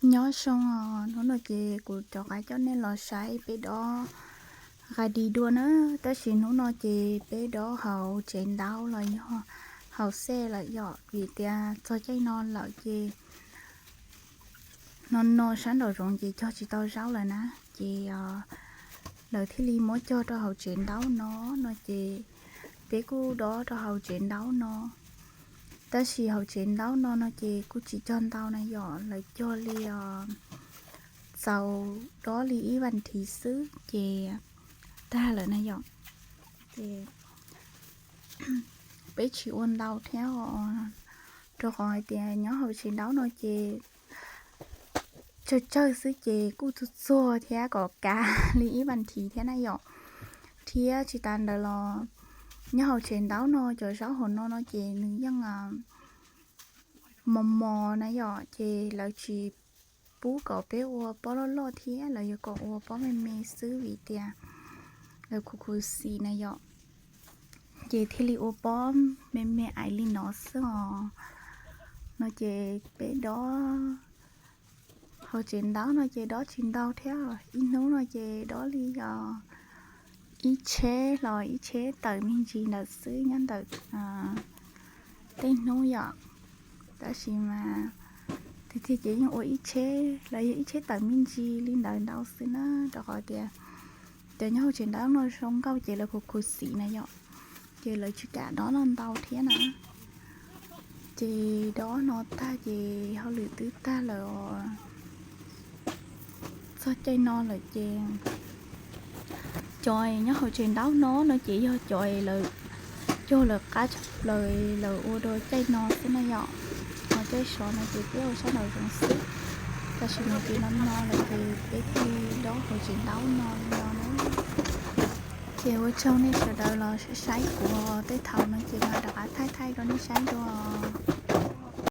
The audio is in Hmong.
Nyob zoo os, hnub no ces kuv rov qab coj nej los saib peb dob qa di dua na. Tab sis hnub no ces peb dob hauv tsev ntaub los yog hauv xej lawm yom, vim tias txog caij no lawm ces no no sab nraum zoov ces cog tsis tau zaub lawm na. Ces lawv thiaj li muab cog rau hauv tsev ntaub no, no ces peb kuj dob rau hauv tsev ntaub no. Tab sis hauv tsev ntaub no no ces kuj tsis cog ntau na yom, lawv cog li txaus dob li ib vas thiv xwb ces tag lawm na yom. Ces peb tsis ua ntau thiab os, rau qhov hais tias nyob hauv tsev ntaub no ces tsawg tsawg xwb ces kuj txuag txuag thiab kom kav li ib vas thiv thiab na yom. Thiab tsis tas ntawd los nyob hauv tsev ntaub no cov zaub hauv no no ces nws yeej mos mos na yom, ces lawv tsis pub kom peb ua pob loj loj thiab, lawv yuav kom ua pob me me xwb vim tias lawv khuv khuv xim na yom. Ces thiaj li ua pob me me ais li no xwb os. No ces peb dob hauv tsev ntaub no ces dob tsis ntau thiab, ib hnub no ces dob li yog ib tsheb los ib tsheb tawm me ntsis ntawd xwb nyob ntawm tej hnub yom. Tab sis mas tiag tiag ces yeej ua ib tsheb los yog ib tsheb tawm me ntsis li ntawd ntau xwb na, rau qhov tias cov nyob hauv tsev ntaub no zoo nkauj ces lawv khuv khuv xim na yom, ces lawv tsis kam dob no ntau thiab na. Ces dob no tag ces hauj lwm twb tag lawm os. Txog caij no lawm ces cov nyob hauv tsev ntaub no no ces yog cov lawv cog lawv qab tshaj plaws lawv ua rau caij no xwb na yom. Ho caij sov no ces peb ua sab nraum zoov xwb. Tam sim no ces no no lawm ces peb thiaj li dob hauv tsev ntaub no li no na. Ces ua tsaug nej sawv daws los saib kuv, tej thaum no ces mam rov qab thaij thaij rau nej saib dua.